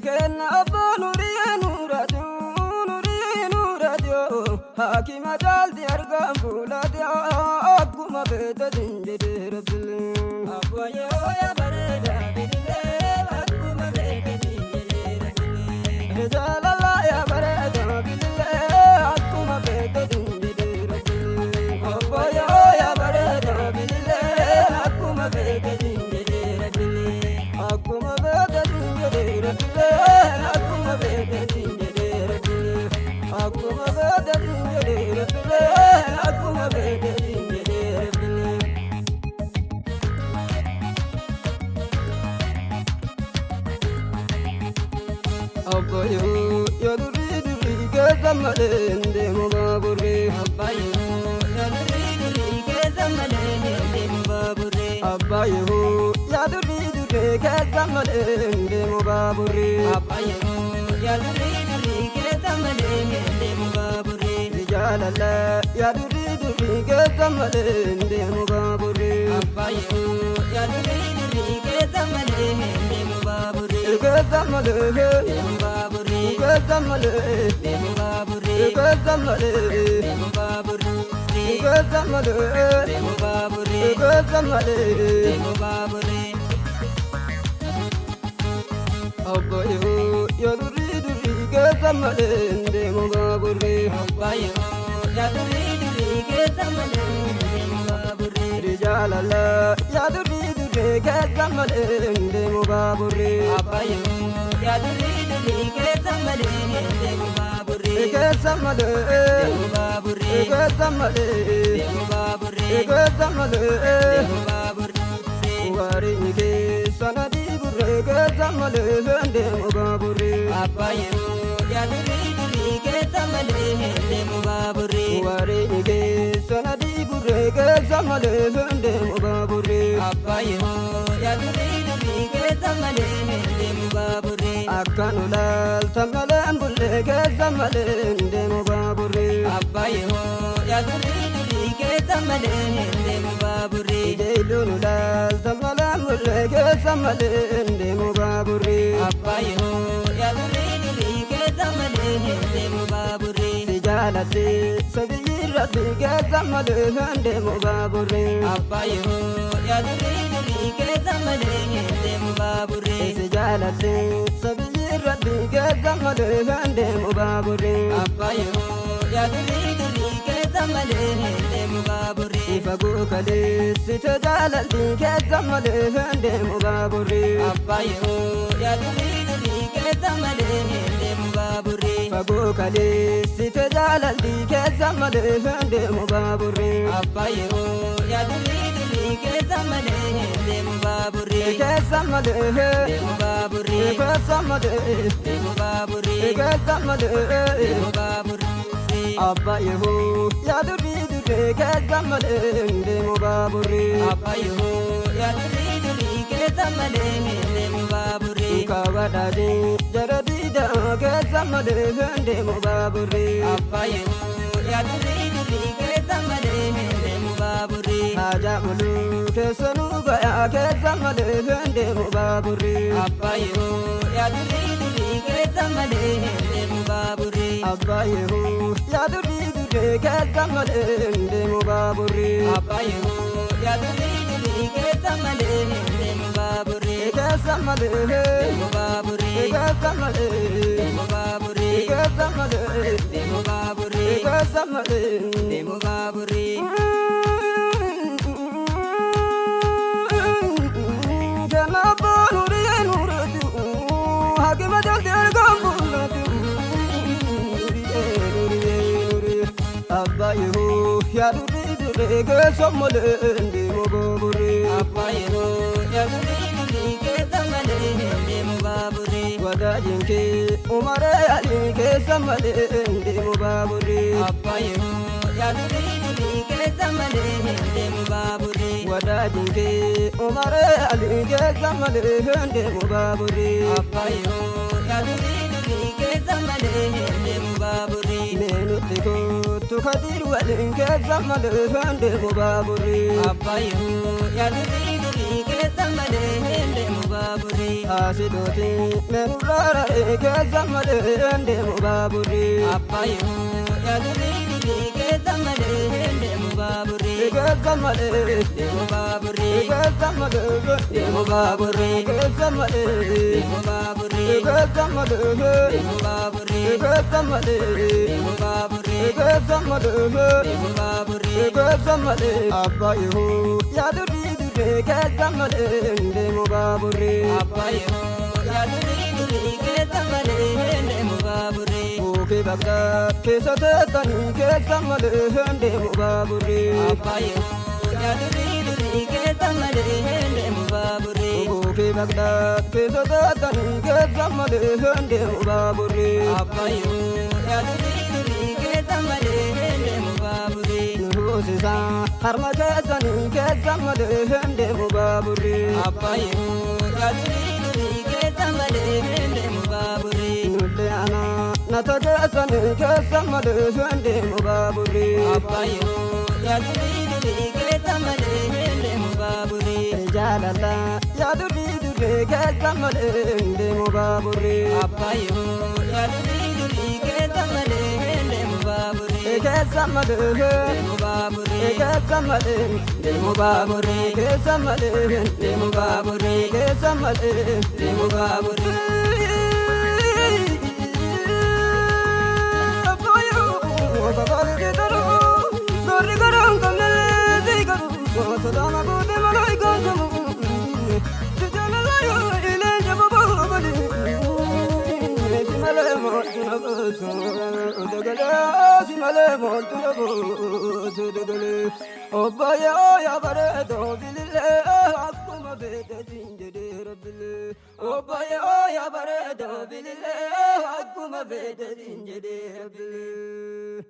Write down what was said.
Kenna abbaa nuuriyee nuuraati nuuriyee nuuraati hakima caalti argaan fuulaati akkuma feete sin jedhee rabbiin. Abbayyoo yaa bareeda bilillee akkuma feete siin jedhee rabbilee. Jaalala yaa bareeda bilillee akkuma feete sin jedhee rabbiin. Abbayyoo yaa bareeda bilillee akkuma feete sin jedhee rabbiin. Akkuma feete sin jedhee rabbiin. Akkuma feete sin jedhee rabbiin. Akkuma feete sin jedhee rabbiin. Akkuma feete sin jedhee rabbiin. Abbayyoo yaa durii durii keessa malee hin deemu baaburri. Abbayyoo yaa durii durii keessa malee hin deemu baaburri. Abbayyoo yaa durii durii keessa malee hin deemu baaburri. Abbayyoo yaa durii durii keessa malee hin deemu baaburri. Jaalala yaa durii durii keessa malee hin deemu baaburri. Abbayyoo yaa durii durii keessa malee hin deemu baaburri. Keessa malee Deemu baaburri. keessa malee Deemu baaburri. keessa malee Deemu baaburri. keessa malee Deemu baaburri. keessa malee. Deemu baaburri. Abbayyoo yaa durii durii keessa malee hin deemu baaburri. Abbayyoo yaa durii durii keessa malee hin deemu baaburri. Jaalala yaa durii durii keessa malee hin deemu baaburri. Abbayyoo yaa durii durii keessa malee hin deemu baaburri. Keessa malee Deemu baaburri. keessa malee Deemu baaburri. keessa malee Deemu baaburri. Waariin keessa na diiburree keessa malee hin deemu baaburri. Abbayyoo yaa durii durii keessa malee hin deemu baaburri. Waariin keessa na diiburree keessa malee hin deemu baaburri. Abbayyoo yaa durii durii keessa malee hin deemu baaburri. Akka nu laaltan malee hin bulle keessa malee hin deemu baaburri. Abbayyoo yaa durii durii keessa malee hin deemu baaburri. Ijeelluu nu laaltan malee hin bulle keessa malee hin deemu baaburri. Abbayyoo yaa durii durii keessa malee hin deemu baaburri. Si jaaladhe sabiyyi rabbi keessa malee hin deemu baaburri. Abbayyoo yaa durii durii keessa malee hin deemu baaburri. Si jaaladhe sabiyyi rabbi keessa malee hin deemu baaburri. Abbayyoo yaa durii durii keessa malee hin deemu baaburri. Fagoo kaleessite jaalalli keessa malee hin deemu baaburri. Abbayyoo yaa durii durii keessa malee hin deemu baaburri. Fagoo kaleessite jaalalli keessa malee hin deemu baaburri. Abbayyoo yaa durii durii keessa malee hin deemu baaburri. Keessa malee Deemu baaburri. keessa malee Deemu baaburri. keessa malee. Deemu baaburri. Abbayyoo yaa durii durii keessa malee hin deemu baaburri. Abbayyoo yaa durii durii keessa malee hin deemu baaburri. Kaawwadhaadhi jara diidaa keessa malee hin deemu baaburri. Abbayyoo yaa durii durii keessa malee hin deemu baaburri. Haja muluu keessa nu gayaa keessa malee hin deemu baaburri. Abbayyoo yaa durii durii keessa malee hin deemu baaburri. Abbayyoo yaa durii durii keessa malee hin deemu baaburri. Abbayyoo yaa durii durii keessa malee hin deemu baaburri. Keessa malee Deemu baaburri. keessa malee Deemu baaburri. keessa malee Deemu baaburri. keessa malee. Deemu baaburri. Abbayyoo yaa durii durii keessa malee hin deemu baaburri. Abbayyoo yaa durii durii keessa malee hin deemu baaburri. Abbayyoo yaa durii durii keessa malee hin deemu baaburri. Meenutti kootu kadir waliin keessa malee hin deemu baaburri. Abbayyoo yaa durii durii keessa malee hin deemu baaburri. baaburri. Asidooti meenurraararee keessa malee deemu baaburri. Abbaayoo yaa durii durii keessa malee deemu baaburri. Keessa malee Deemu baaburri. keessa malee Deemu baaburri. keessa malee Deemu baaburri. keessa malee Deemu baaburri. keessa malee Deemu baaburri. keessa malee Deemu baaburri. keessa malee abbaayoo yaa durii durii keessa malee deemu baaburri. Abbaayoo yaa durii durii keessa malee deemu baaburri. Buukii Bagdaad keessa teessanii keessa malee deemu baaburri. Abbaayoo yaa durii durii keessa malee deemu baaburri. Buukii Bagdaad keessa teessanii keessa malee deemu baaburri. Abbaayoo yaa durii durii keessa malee deemu baaburri. Nuhusisaa harma keessanii keessa malee deemu baaburri. Abbaayoo yaa durii durii keessa malee deemu baaburri. Nullee anaa nata keessanii keessa malee deemu baaburri. Abbaayoo yaa durii durii keessa malee deemu baaburri. Jaalala yaa durii durii keessa malee deemu baaburri. Abbaayoo yaa durii durii keessa malee deemu baaburri. Keessa malee Deemu baaburri. keessa malee Deemu baaburri. keessa malee Deemu baaburri. keessa malee. Deemu baaburri. Obbayaa yaa bareedoo bilillee akkuma beekte jedhee rabbilee. Obbayaa yaa bareedoo bilillee akkuma beekte jedhee rabbilee.